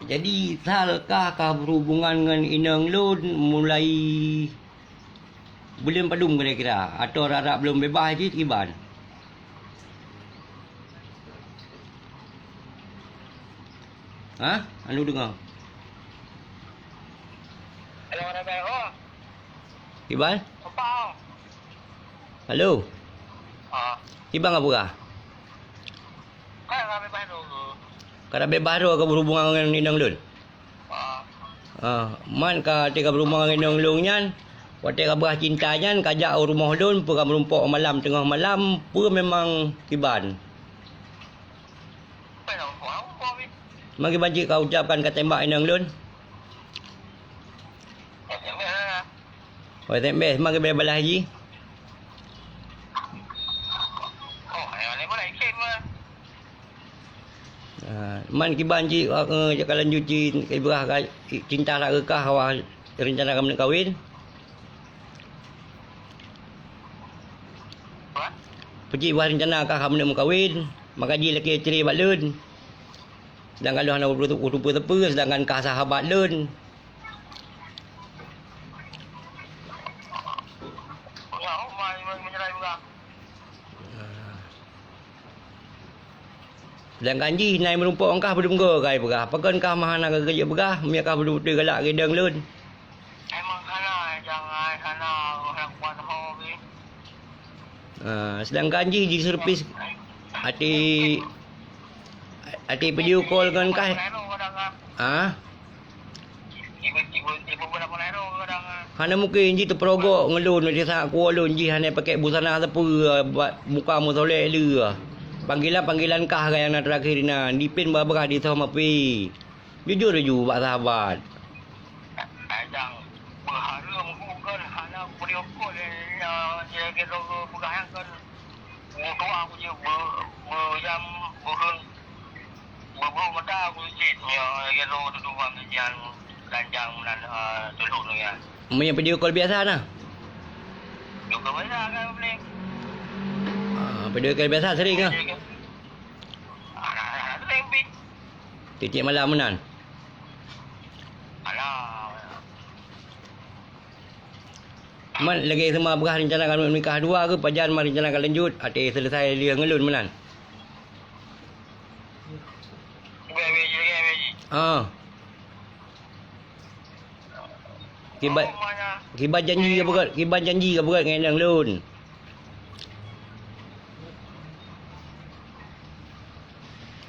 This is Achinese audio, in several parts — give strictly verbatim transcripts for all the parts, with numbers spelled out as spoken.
Jadi, Sal kah ka berhubungan ngon inong lôn mulai buleuen padum kira-kira? Atau rara-rara belum bebas cit kiban? Hah? Anu deungoe. Halo, Rebel. Oh. Kiban? Apa? Halo. Ah. Kiban ka peugah? Kan ka bebas droe. Ka bebas droe ka berhubungan ngon inong lôn? Ah. Ah, man ka teuka berhubungan ngon inong lôn nyan, watèe ka beurah cinta nyan, ka jak u rumoh lôn, peue ka meurumpok malam, teungoh malam, peue memang kiban? Man kiban cit ka ucapkan ka tembak inong lôn? Oh, S M S, man kiban balaih jih? Ah, man kiban cit, eh, ka lanjut cit, ibrah ka cinta that keu kah, awai rencana ka meuneuk kawen? Peucit bah rencana kah ka meuneuk meukawen, maka jih lakèe cre bak lôn. Sedangkan lôn hana kuteupeu-teupeu, sedangkan kah sahabat lôn. Sedangkan jih na meurumpok ngon kah, padum goe ka ipeugah. Pakon kah meuhana ka geujak peugah, meunyo kah beutôi-beutôi galak keu idong lôn? Emang hana, jangai hana, hana kuat ho pih. Ah, sedangkan jih jisurpris até, até video call ngon kah. Ah? Hana mungken jih teupeurogok ngon lôn, di saat kuwoe lôn jih hana pakèk busana sapeue, bak muka meusolek lé. Panggilan-panggilan kah nyang na teurakhier inan, dipén bah-bah disoh mapi. Jujur laju bak sahabat. Ai dang, beuhareuem hukon hana video call, eh, ya, ya, gitu, peugah nyan kan. Meutuah aku je be-, beujam, beureueng, beubroe mata aku cit, ya, gitu, tuduh bang nyan, ranjang meunan, eh, dulu tu ya. Meunyo video call biasa na? Video call biasa kan boleh. Ah, video call biasa sering ah. Sering kan? Ah, nah, nah, nah, sering pi. Tiep-tiep malam meunan. Alah. Man lagèe seuma peugah rencana ka meunikah dua keuh, pajan man rencana ka lanjut, até seuleusai lé ngon lôn meunan. Ah. Kiban, kiban janji ka beugöt, kiban janji ka beugöt ngon inong lôn.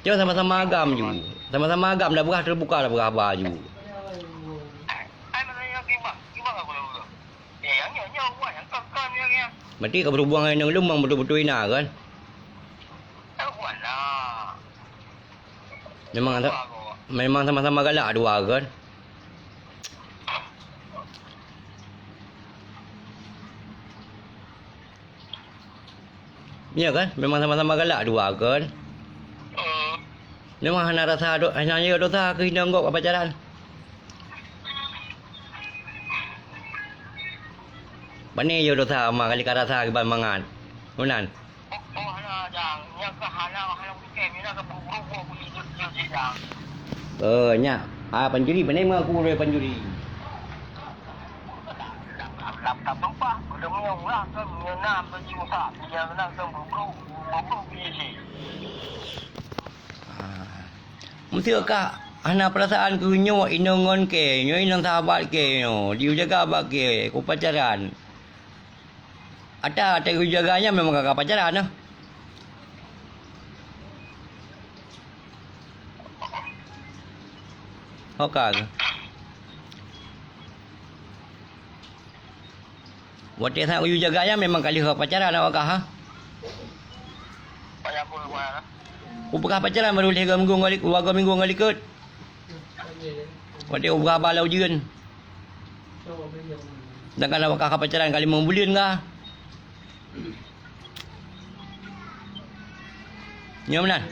Cuma sama-sama agam ju. Sama-sama agam dah beurah teubuka dah beurah ba ju. Berarti ka berhubungan ngon inong lôn memang beutôi-beutôi na kan? Memang, memang sama-sama galak dua kan? Ya kan? Memang sama-sama galak dua kan? Memang hana rasa do-, hana yo dosa keu inong gob ka pacaran. Pane yo dosa ma kali ka rasa kiban mangat. Meunan. Oh, hana, Jang. Nyan ka hana, hana weekend, nyan ka buru-buru buat bunyi jut-jut jih, Jang. Eh, nyak. Ah, pancuri, pane meuaku lé pancuri. Lam, lam, lam tumpah, udah meunyoe ulah kan, meunyoe na baju rusak, dia kena kan buru-buru, buru-buru bunyi jih. Ah. Meuseuka hana peurasaan keu nyoe inong ngon kèe, nyoe inong sahabat kèe nyoe, jijaga bak kèe, ku pacaran. Ata, ata jijaga nyan memang ka pacaran nah. Ho ka keuh. Watèe that u jaga nyan memang ka lheueh pacaran awak kah, ha? Banyak pun rumah lah. Kupeugah pacaran baru lhèe minggu ngon lik-, dua minggu ngon likot. Watèe ubeuraba lam ujeuen. Sedangkan awak kah ka pacaran ka limong buleuen kah. Nyoe meunan.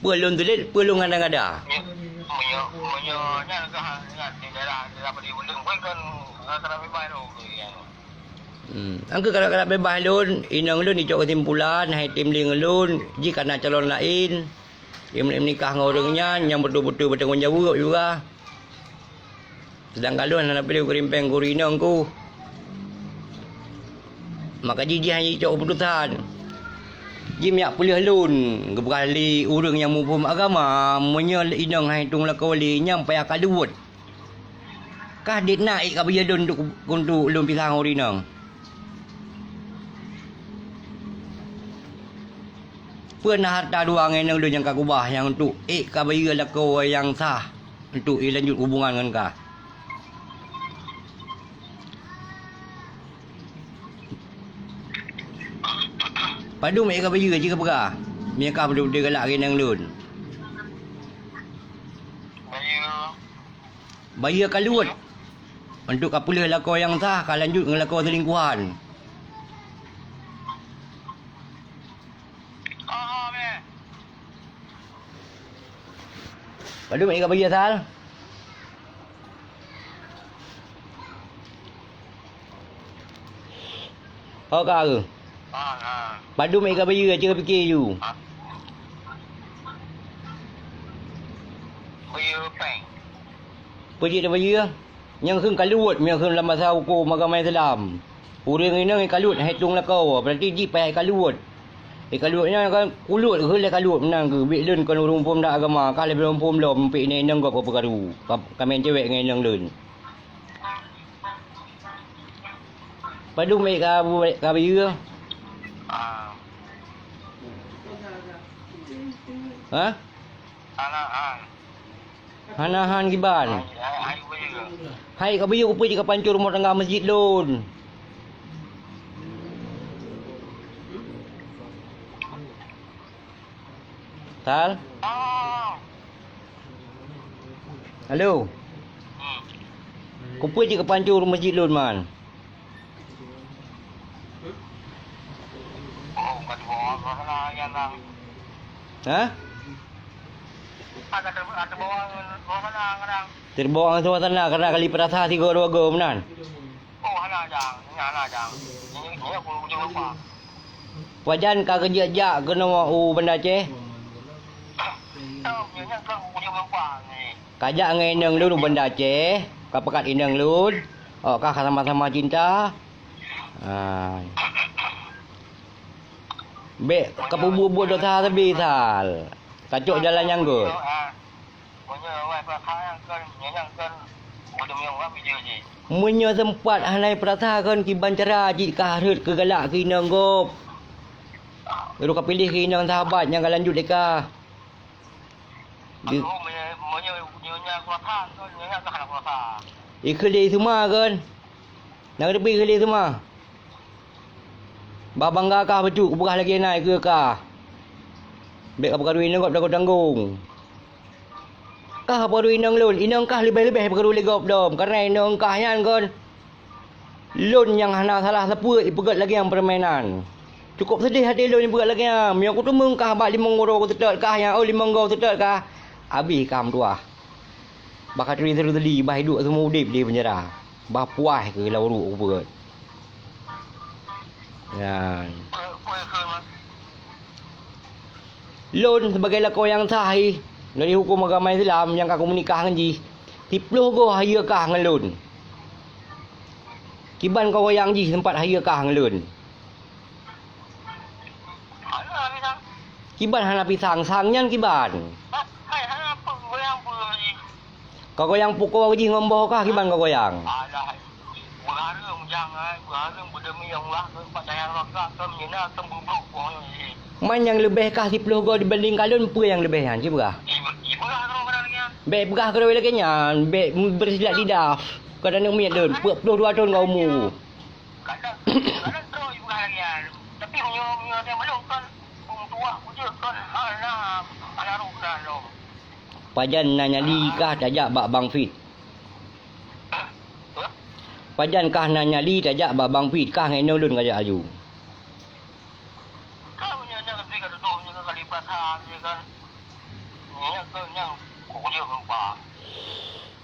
Peue lôn tuléh, peue lôn ngada-ngada. Meunyoe, meunyoe nyan keuh nyan di daerah, daerah Padi Uleng pun kan rata-rata bebas tu, ya. Hmm. Angkeu kadang-kadang bebas lôn, inong lôn icok kesimpulan, hai tem lé ngon lôn, jih kana calon laén. Nyang meunikah ngon ureuëng nyan, nyang beutôi-beutôi beutanggung jaweueb juga. Seudangkan lôn hana piléh keu rimpeng keu inong ku. Maka jih, jih hana jicok keuputosan. Jih miyak peuleueh lôn, geupeugah lé ureuëng nyang muphom agama, meunyoe inong hana tueng lakoe lé, nyan payah kaluet. Kah dit na ék kabayeue lôn untuk, untuk lôn pisah ngon ureuëng inong. Peue na hareuta dua ngon inong lôn nyang ka kubah nyang untuk ék kabayeue lakoe nyang sah untuk ilanjut hubungan ngon kah? Padum ék kabayeue cit kapeugah, meunyoe kah beutôi-beutôi galak ngon inong lôn. Bayeue. Bayeue kaluet. Untuk kapeuleueh lakoe nyang sah, kalanjut ngon lakoe selingkuhan. Padum ék kabayeue, Sal? Ho ka keuh? Padum ék kabayeue, cit kapiké ju. Bayeue péng. Peue jeuet tabayeue? Nyang kheun kaluet, nyang kheun lam basa hukôm agama Islam. Ureuëng inong ék kaluet, hana tueng lakoe, berarti jih payah ék kaluet. Ék kaluet nyan kan kulot kheun lé kaluet meunan keuh, bék lôn kon ureuëng muphom that agama, kah leubeh muphom lom, muphom inong gob ka peukaru, ka, ka meucewek ngon inong lôn. Padum ék ka bu-, kabayeue? Ha? Hana han kiban. Hai, kabayeue kupeue jih kapancor rumoh tangga masjid lôn. Sal? Halo. Kupeue jih kapancor masjid lôn man? Ha? Teubawa ngon suasana karena kali peurasa sigoe dua goe meunan. Pajan ka keujak-jak keunoe u Banda Aceh? Kajak ngon inong lôn u Banda Aceh, kapakat inong lôn, awak kah sama-sama cinta. Ah. Bék kapeubuet-buet dosa sabe, Sal. Kacok jalan nyang göt. Meunyoe seumpat hana peurasa kon kiban cara jih kah rhot keu galak keu inong gob. Lôn kapiléh keu inong sahabat nyang ka lanjut lé kah. Di- Ikheun lé seuma kon. Nyang teubi kheun lé seuma. Bah bangga kah bacut kupeugah lagée na keu kah. Bék kapeukaru inong gob tanggong-tanggong. Kah peukaru inong lôn, inong kah leubeh-leubeh peukaru lé gob dom, kareuna inong kah nyan kon lôn nyang hana salah sapeue ipeugét lagée nyang peurmainan. Cukôp seudeh até lôn ipeugét lagée nyan, meunyoe kuteumeung kah bak limong uroe kuseutôt kah nyan, oh, limong goe kuseutôt kah, abéh kah meutuwah. Bah ka turi seureuti, bah iduek seumeu udeb di peunjara, bah puih keu lam uruek kupeugét. Nyan. Lôn sibagai lakoe nyang sah, lôn di hukôm agama Islam nyang ka kumeunikah ngon jih, siploh goe hayeue kah ngon lôn. Kiban kagoyang jih seumpat hayeue kah ngon lôn. Kiban hana pisang, sang nyan kiban. Kagoyang pukoe jih ngon boh kah kiban kagoyang. Man nyang leubeh kah siploh goe dibandingkan lôn, peue nyang leubeh nyan? Ci peugah. Bék peugah keudroe lagée nyan, bék beursilat lidah. Kata aneuk miet lôn, peuet ploh dua thon ka umu. Pajan na nyali kah tajak bak Bang Fit? Pajan kah na nyali tajak bak Bang Fit, kah ngon inong lôn kajak aju?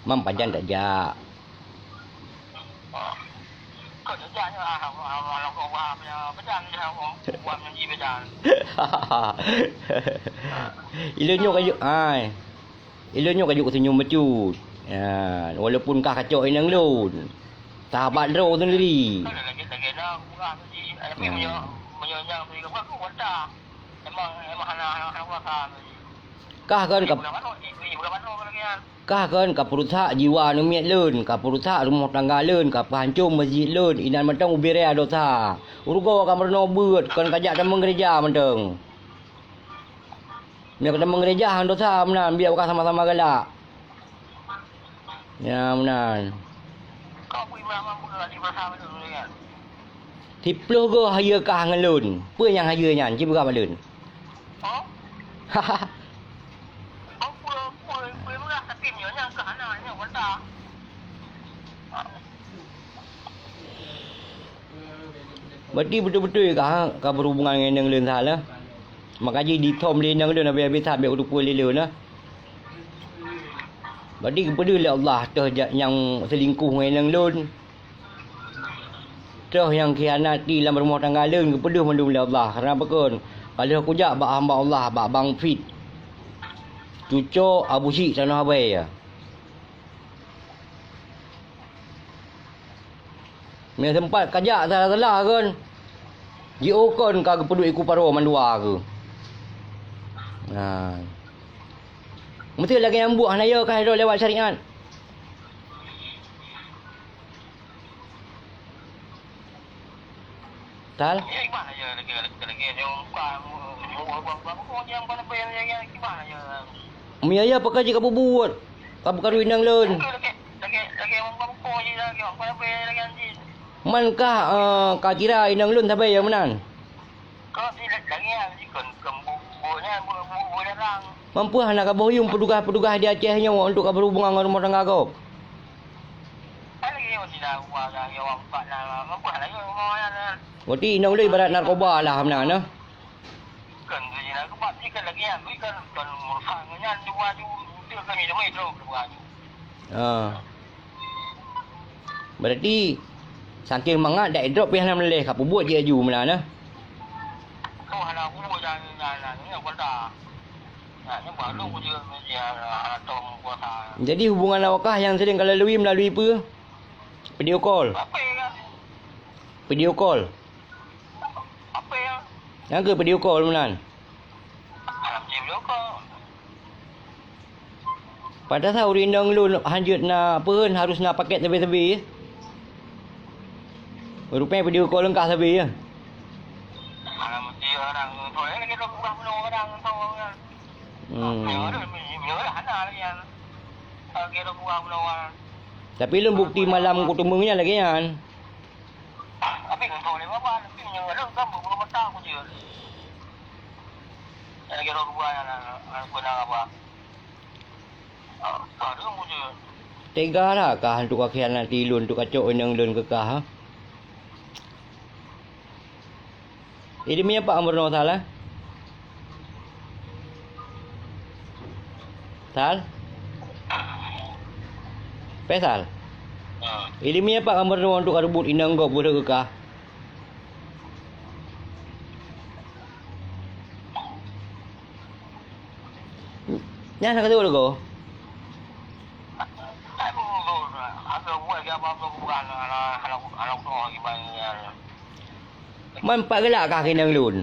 Mam pajan tajak. Ilôn nyoe ka jok, ai. Ilôn nyoe ka jok seunyum bacut. Ya, walaupun kah kacok inong lôn. Sahabat droe sendiri. Kah kan ka Kah kan ka peurusak jiwa aneuk miet lôn, ka peurusak rumoh tangga lôn, ka peuhancô meuseujid lôn, inan mantong ubé raya dosa. Uroe ka meurunoe beuet, kon ka jak tamong gereja mantong. Meunyoe ka tamong gereja han dosa meunan, biar ka sama-sama galak. Ya meunan. Siploh goe hayeue kah ngon lôn. Peue nyang hayeue nyan? Ci peugah bak lôn. Berarti beutôi-beutôi kah ka berhubungan ngon inong lôn salah? Maka jih dithom lé inong lôn habéh-habéh that bèk kuteupeue lé lôn, nah. Berarti geupeudeuh lé Allah toh ja-, nyang selingkuh ngon inong lôn. Toh nyang khianati lam rumoh tangga lôn geupeudeuh mandum lé Allah. Karena pakon? Ka lheueh kujak bak hamba Allah, bak Bang Fit. Cucok Abu Syik tanoh Abee. Meunyoe sempat kajak salah-salah kon, jiôh kon ka geupeuduek iku paroe mandua keuh. Nah. Meusti lagèe nyang buet hana yo kah droe lewat syariat. Tal? Meunyoe ya, pakon jih ka peubuet? Ka peukaru inong lôn. Man kah, eh, ka kira inong lôn sabe ya meunan? Mampu hana ka boh yuem petugas-petugas di Aceh nyoe untuk ka berhubungan ngon rumoh tangga gob? Berarti inong lôn ibarat narkoba lah meunan, nah. Ha. Berarti saking mangat dak idrop pih hana meuleh ka peubuet jih laju meunan, nah. Jadi hubungan awak kah nyang sering ka lalui melalui peue? Video call. Video call. Nyang keuh video call meunan. Padahai ureueng inong lôn hanjeuet na peue harus na paket sabe-sabe. Rupanya video call leungkap sabe ya. Hmm. Tapi lôn bukti malam kuteumeung nyan lagèe nyan. Tega lah kah untuk ka khianati lôn, untuk ka cok inong lôn keu kah, ha? Ideh meuiya pak meurunoe Sal, eh? Sal? Faisal? Ideh meuiya pak meurunoe untuk ka reubot inong gob beureuh keu kah? Nyan ka teuh lagoe. Man pat galak kah keu inong lôn?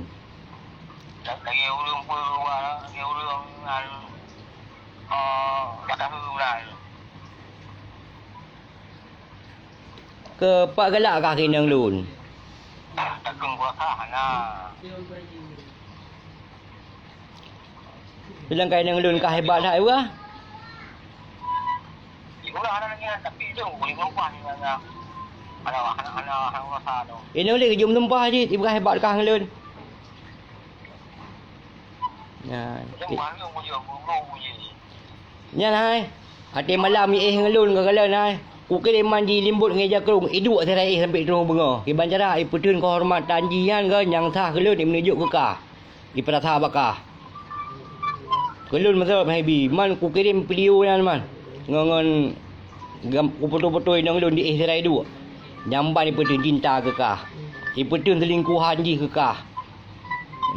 Keu pat galak kah keu inong lôn? Bilang kah inong lôn kah hebat that wah. Inong lôn geujom tumpah cit, ibrah hebat kah ngon lôn. Nyan. Nyan hai. Até malam miéh ngon lôn geukalon hai. Kukirém manji limbot ngon jakrong, iduek sirai éh sampoe troh beungoh. Kiban cara ipeutheun keuhormatan jih nyan keu nyang sah keu lôn imeununjuk keu kah. Ipeurasa bak kah. Keu lôn meuseurop hai bi, man kukirém video nyan man. Ngon, ngon gam-, kufoto-foto inong lôn di éh sirai duek. Jamban ipeutheun cinta keu kah. Ipeutheun seulingkuhan jih keu kah.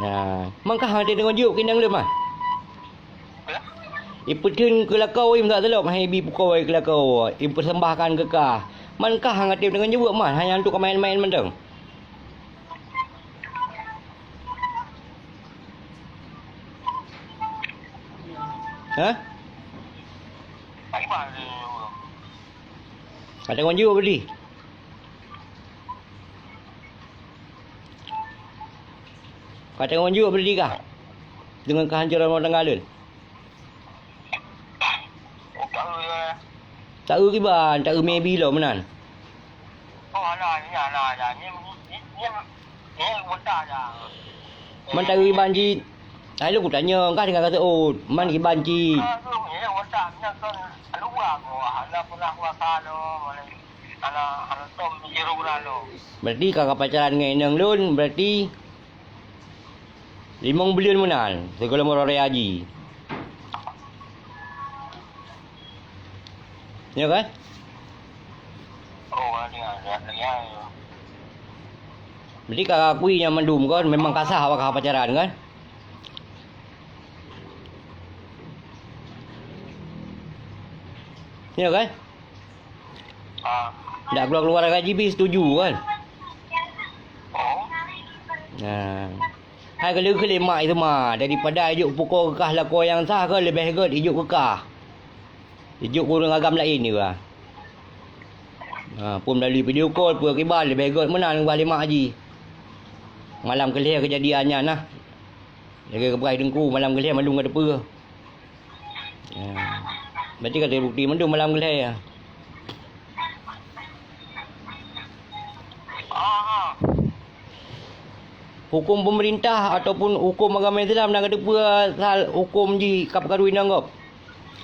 Nah, man kah hana deungon jeuet keu inong lôn, man? Ipeutheun keu lakoe, meusaboh lom, hai bi pukoi keu lakoe, ipeuseumbahkan keu kah. Man kah hana deungon jeuet, man, hanya untuk main-main mantong. Hah? Ka deungon jeuet berarti? Ka deungon jeuet berarti kah? Deungon keuhancoran rumah tangga lôn? Taeu kiban, taeu maybe lom meunan. Oh, hana, hana, hana, hana. Nyan, nyan, nyan, nyan buta dah. Man taeu kiban jih, hai lôn kutanyong, kah tinggai ka seuôt. Man kiban jih. Ah, tu, nyan buta, nyan kan luwa ko. Hana pernah kuasa lo, mana, hana, hana tom jiro pernah lo. Berarti ka, ka pacaran ngon inong lôn, berarti limong buleuen meunan, sigohlom uroe raya jih. Ya kan? Oh, ada, ada, ada, ya. Berarti ka akui nyan mandum kan, memang ka sah awak ka pacaran kan? Ya kan? Ah. Dak keluar-keluar gaji pih setuju kan? Oh. Nah. Hai keu lheueh keu lé mak teuma, daripada ijok pukoi keu kah lakoe nyang sah keu leubeh gét ijok keu kah. Ijok keu ureueng agam laén juga. Ha, pun melalui video call, peue kiban leubeh gét meunan ubah lé mak jih. Malam keu lhèe keujadian nyan nah. Lagèe geupeugah Teungku, malam keu lhèe mandum ka teupeue. Ya. Berarti ka teubukti mandum malam keu lhèe, ya. Huköm pemerintah ataupun huköm agama Islam na ka teupeue sal huköm jih ka peukaru inong gob?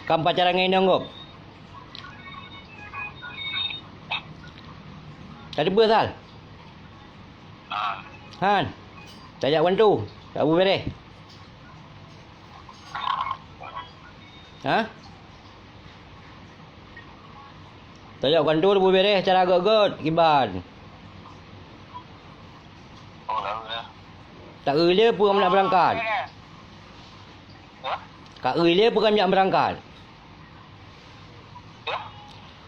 Ka pacaran ngon inong gob? Ka teupeue sal? Han. Tajak bantu. Tak beres. Ha? Tajak kantor beubeureh cara gét-gét kiban. Taeu lé peue meunak beurangkat. Ka eu lé peue meunak beurangkat.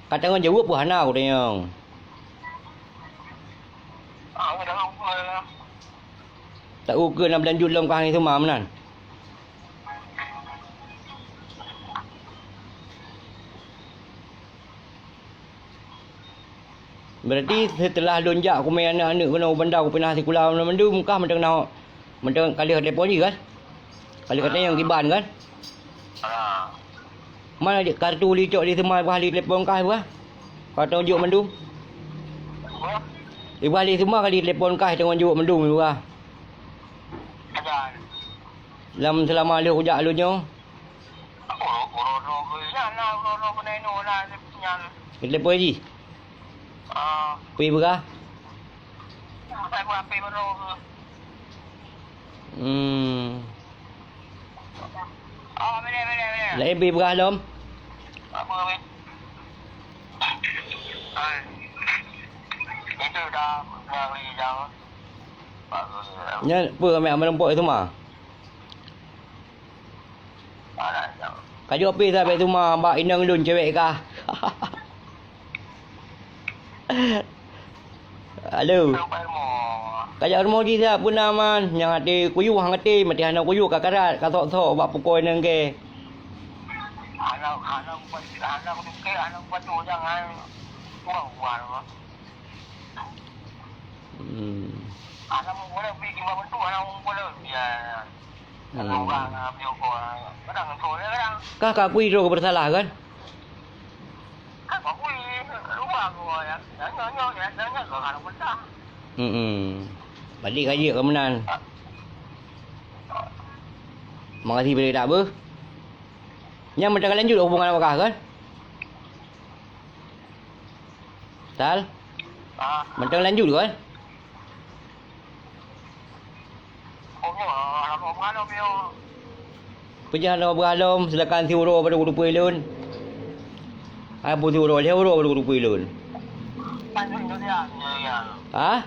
Ka tanggong jaweueb peue hana kutanyong. Taeu keu na beulanjut lom ka hana seuma meunan. Berarti seuteulah lôn jak kumè aneuk-aneuk keunoe u Banda kupinah sikula mandum kah mantong na, mantong ka lheueh telepon jih kan? Ka lheueh katanyong kiban kan? Mana kartu li cok di seuma bah li telepon kah bah? Ka teuh jok mandum. Ibah li seuma ka li telepon kah tanggong jaweueb mandum ibah. Lam seulama lheueh kujak lôn nyoe. Telepon jih. Pi peugah? Hmm. Laén pi peugah lom? Nyan peue kami amat leumpok itu mah? Ka jok pih sabe teuma bak inong lôn cewek kah? Halo. Ka jak rumoh jih siat peue na man, nyang até kuyuh hang até, maté hana kuyuh ka karat, ka sok-sok bak pukoi nangke. Hmm. Hmm. Kah ka akui droe keubeureusalah kan? Hmm. Balik ka jeuet ka meunan. Makasih bri dak beuh. Nyan meuteung lanjut hubungan awak kah kan? Tal? Mantong lanjut kan? Peue jih hana beugalom, silakan siuroe baru kuteupeu lôn. Ai peue siuroe, lhèe uroe baru kuteupeu lôn. Ha?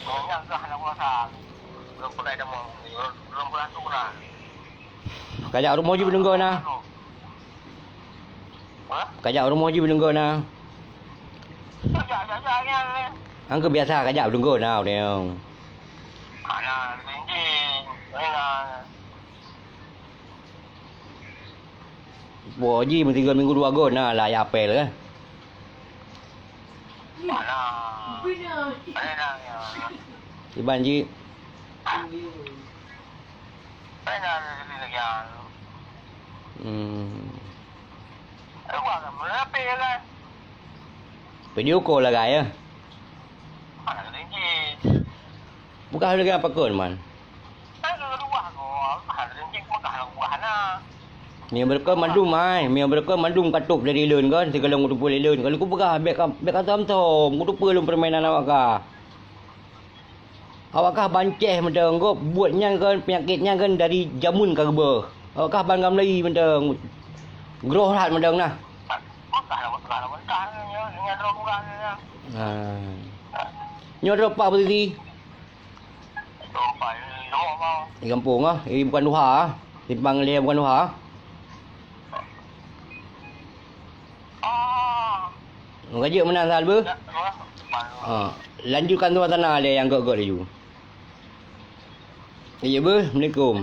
Nyan kah hana kuasa. Belum pernah ada mau, belum pernah tu pernah. Kajak rumoh jih beuneueng na. Hah? Kajak rumoh jih beuneueng na. Kajak, kajak, kajak, ya. Angka biasa kajak beuneueng na, udah. Hana, ringgit. Hana. Boh ji meusigoe minggu dua goe na lah ya apel, eh. Alah. Alah, ya. Iban ji. Alah, ya. Hmm. Alah, berapa ya, kan? Video call lah, guys, ya. Alah, ringgit. Peugah lagèe apa kon, man? Meunyoe beureukat mandum, hai, meunyoe beureukat mandum ka tôb dari lôn kon, sigohlom kuteupeu lé lôn. Kalau kupeugah, bèk ka, bèk ka tom-tom, kuteupeu lôn peurmainan awak kah. Awak kah bancéh mantong, gob buet nyan kon, peunyakét nyan kon dari jameun ka geubeuh. Awak kah ban gamlai mantong. Groh that mantong nah. Ha. Nyoe droe pak posisi. Di gampông ah, eh, bukan tuha ah. Simpang lé bukan tuha ah. Mengajak meunan sal beuh. Ha. Lanjutkan tuha sana lé nyang gok-gok laju. Iya beuh, assalamualaikum.